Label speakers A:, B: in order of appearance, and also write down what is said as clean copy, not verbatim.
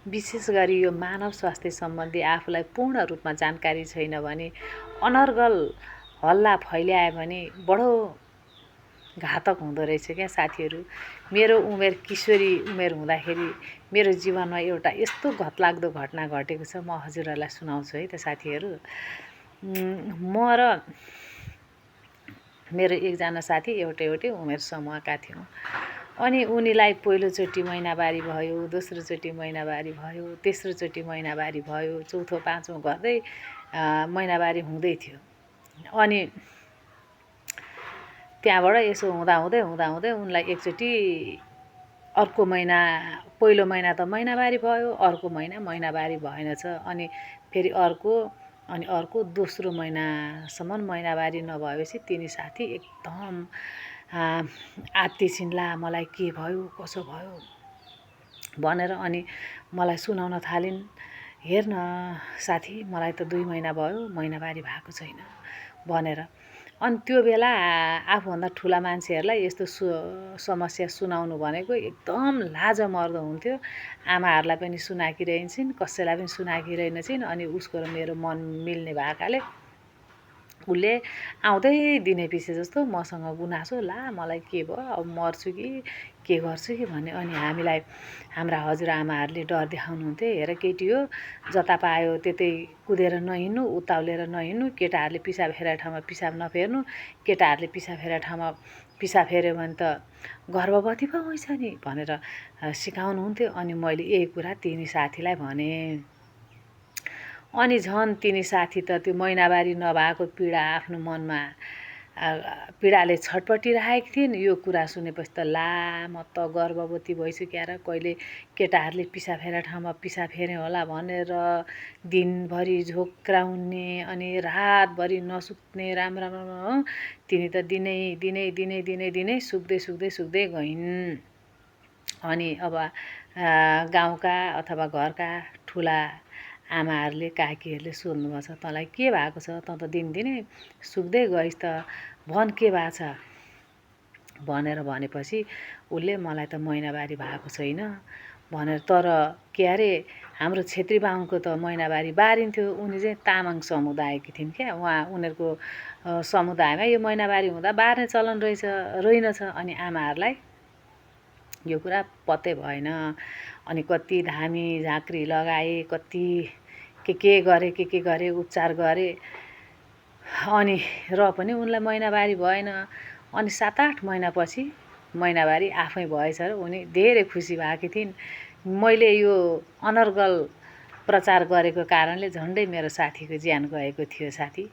A: विशेष गरी यो मानव स्वास्थ्य सम्बन्धी आफूलाई पूर्ण रूपमा जानकारी छैन भने अनर्गल हल्ला फैल्यायो भने बडो घातक हुँदो रहेछ क्या साथीहरू। मेरो उमेर किशोरी उमेर हुँदाखेरि मेरो जीवनमा एउटा यस्तो घतलाग्दो घटना घटेको छ, म हजुरहरूलाई सुनाउँछु है त साथीहरू। म र मेरो एकजना साथी एउटै उमेर समूहका थियौँ। अनि उनीलाई पहिलोचोटि महिनावारी भयो, दोस्रोचोटि महिनावारी भयो, तेस्रोचोटि महिनावारी भयो, चौथो पाँचौँ गर्दै महिनावारी हुँदै थियो। अनि त्यहाँबाट यसो हुँदाहुँदै उनलाई एकचोटि अर्को महिना, पहिलो महिना त महिनावारी भयो, अर्को महिना महिनावारी भएनछ, अनि फेरि अर्को दोस्रो महिनासम्म महिनावारी नभएपछि तिनी साथी एकदम आत्तिछिन्, ला मलाई के भयो कसो भयो भनेर अनि मलाई सुनाउन थालिन्। हेर्न साथी, मलाई त 2 महिना भयो महिनावारी भएको छैन भनेर। अनि त्यो बेला आफूभन्दा ठुला मान्छेहरूलाई यस्तो समस्या सुनाउनु भनेको एकदम लाजमर्दो हुन्थ्यो। आमाहरूलाई पनि सुनाकी रहन्छन्, कसैलाई पनि सुनाकी रहेनछिन्। अनि उसको र मेरो मन मिल्ने भएकाले उसले आउँदै दिने पछि जस्तो मसँग गुनासो, ला मलाई के भयो, अब मर्छु कि के गर्छु कि भन्ने। अनि हामीलाई हाम्रा हजुरआमाहरूले डर देखाउनुहुन्थ्यो, हेर केटी हो, जता पायो त्यतै कुदेर नहिँड्नु, उत्ताउलेर नहिँड्नु, केटाहरूले पिसाब फेरेको ठाउँमा पिसाब नफेर्नु, केटाहरूले पिसाब फेरेको ठाउँमा पिसाब फेर्यो भने त गर्भवती पो हुन्छ नि भनेर सिकाउनुहुन्थ्यो। अनि मैले यही कुरा तिनी साथीलाई भने। अनि झन् तिनी साथी त त्यो महिनावारी नभएको पीडा आफ्नो मनमा पीडाले छटपटिरहेकी थिइन्। यो कुरा सुनेपछि त ला म त गर्भवती भइसु क्या र, कहिले केटाहरूले पिसाब फेरेको ठाउँमा पिसाब फेरेँ होला भनेर दिनभरि झोक्राउने अनि रातभरि नसुत्ने राम्रो तिनी त दिनै सुक्दै गइन्। अनि अब गाउँका अथवा घरका ठुला आमाहरूले काकीहरूले सोध्नुभएको छ, तँलाई के भएको छ, तँ त दिनदिनै सुक्दै गइस् त, भन् के भएको छ भनेर भनेपछि उसले मलाई त महिनावारी भएको छैन भनेर। तर के अरे हाम्रो छेत्री बाहुनको त महिनावारी बारिन्थ्यो। उनी चाहिँ तामाङ समुदायकी थिइन् क्या। उनीहरूको समुदायमा यो महिनावारी हुँदा बार्ने चलन रहेनछ। अनि आमाहरूलाई यो कुरा पत्तै भएन। अनि कति धामी झाँक्री लगाए, कति के गरे, उपचार गरे, अनि र पनि उनलाई महिनावारी भएन। अनि 7-8 महिनापछि महिनावारी आफै भएछ र उनी धेरै खुसी भएकी थिइन्। मैले यो अनर्गल प्रचार गरेको कारणले झन्डै मेरो साथीको ज्यान गएको थियो साथी।